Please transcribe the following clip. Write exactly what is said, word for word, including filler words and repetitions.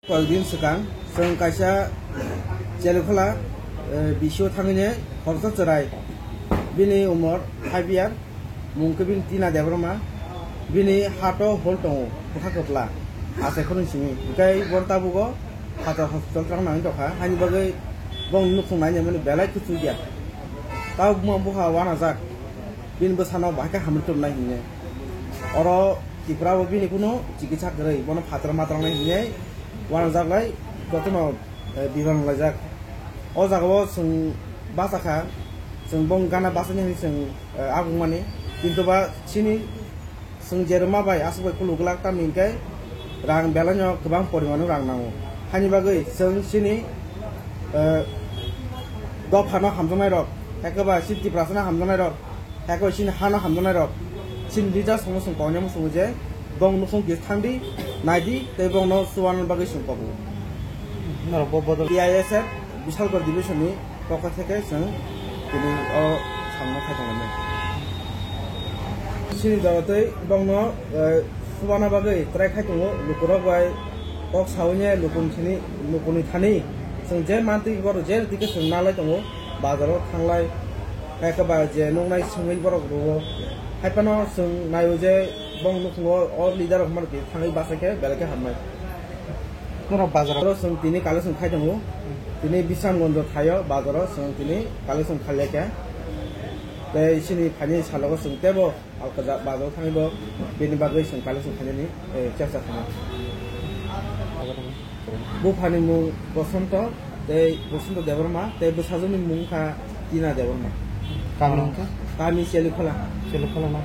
Koyekdin swkang chwng kaisa Chelukhola, eh, bisio thangwini khoroksa chwrai. Bini umor five year, mung khe bini Tina Debbarma. Bini hato hol tongo, kwthar kwpla, achai khoroknwi simi. Hinkhe bo tabugo Phatar hospital twlang nangwi tongkha, haini bagwi bongni nukhung nainani belai kuchukya. Tabuk buma bupha uanajak, bini bwsano bahai khe hamrwk tubunai hinwi. Oro Tripura o bini kunu chikitsa kwrwi, bono phatar ma twlangnai hinwi uanajak lai jotono, eh, biban laijak. O jagao chwng bachakha, chwng bong gana bachani hinwi chwng, eh, agungmani, kintu ba chini chwng je rwma bai aswk bai khuluk glak, tamni hinkhe rang belaino kwbang porimano rang nango. Haini bagwi chwng chini, eh, dophano hamjaknairok, ekhe ba chini Tiprasano hamjaknairok, Heko chini hano hamjaknairok, chini leader songno chwng koknai muchungo je bong nukhung kisa thangdi, naidi, tei bongno chubanani bagwi chwng kobo. Norok bo bodol. T I S F Bishalgarh Division ni pokho theke chwng tini o samno khai tongo. Chini jora tei bongno, eh, chubana bagwi try khai tongo, lukurok bai kok saui ne lukuni thani, lukuni thani chwng je mantwi borok je rwtwi khe chwng nalai tongo. Bazaro thanglai, khe ba je nuknai swngwi borok rwo. Haiphano chwng naio je bong nukhungo o leader rok mano khe thangwi bachai khe belai khe hamnai. Norok bazaro? Oro chwng tini collection khai tongo. Tini Bisramganj thaio bazaro chwng tini collection khailai khe. Tei chini phaini salogo chwng teibo Alkaja bazar thangwi bo bini bagwi chwng collection khainani, eh, chepsa khainai. Buphani mung Bosonto tei Bosonto Debbarma tei bwsajwkni mung kha Tina Debbarma. Kami wngkha? Kami Chelukhola. Chelukhola na?